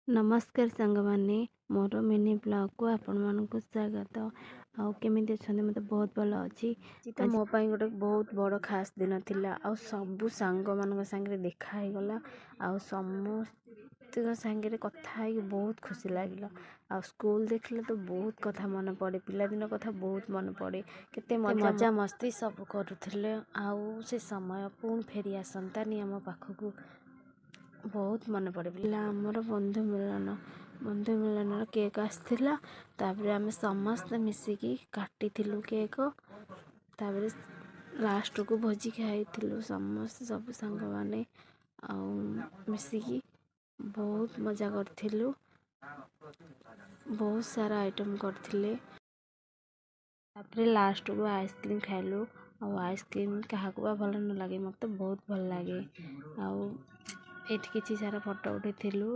ନମସ୍କାର ସାଙ୍ଗମାନେ, ମୋର ମିନି ବ୍ଲଗ୍କୁ ଆପଣମାନଙ୍କୁ ସ୍ୱାଗତ। ଆଉ କେମିତି ଅଛନ୍ତି? ମୋତେ ବହୁତ ଭଲ ଅଛି। ଆଜି ତ ମୋ ପାଇଁ ଗୋଟେ ବହୁତ ବଡ଼ ଖାସ୍ ଦିନ ଥିଲା, ଆଉ ସବୁ ସାଙ୍ଗମାନଙ୍କ ସାଙ୍ଗରେ ଦେଖା ହେଇଗଲା, ଆଉ ସମସ୍ତଙ୍କ ସାଙ୍ଗରେ କଥା ହେଇକି ବହୁତ ଖୁସି ଲାଗିଲା। ଆଉ ସ୍କୁଲ ଦେଖିଲେ ତ ବହୁତ କଥା ମନେ ପଡ଼େ, ପିଲାଦିନ କଥା ବହୁତ ମନେ ପଡ଼େ, କେତେ ମଜାମସ୍ତି ସବୁ କରୁଥିଲେ। ଆଉ ସେ ସମୟ ପୁଣି ଫେରି ଆସନ୍ତାନି ଆମ ପାଖକୁ, ବହୁତ ମନେ ପଡ଼େ। ହେଲା ଆମର ବନ୍ଧୁ ମିଳନ। ବନ୍ଧୁ ମିଳନର କେକ୍ ଆସିଥିଲା, ତାପରେ ଆମେ ସମସ୍ତେ ମିଶିକି କାଟିଥିଲୁ କେକ୍। ତାପରେ ଲାଷ୍ଟକୁ ଭୋଜି ଖାଇଥିଲୁ ସମସ୍ତେ, ସବୁ ସାଙ୍ଗମାନେ ଆଉ ମିଶିକି ବହୁତ ମଜା କରିଥିଲୁ। ବହୁତ ସାରା ଆଇଟମ୍ କରିଥିଲେ। ତାପରେ ଲାଷ୍ଟକୁ ଆଇସ୍କ୍ରିମ୍ ଖାଇଲୁ। ଆଉ ଆଇସ୍କ୍ରିମ୍ କାହାକୁ ବା ଭଲ ନ ଲାଗେ? ମୋତେ ବହୁତ ଭଲ ଲାଗେ। ଆଉ ଏଇଠି କିଛି ସାରା ଫଟୋ ଉଠେଇଥିଲୁ।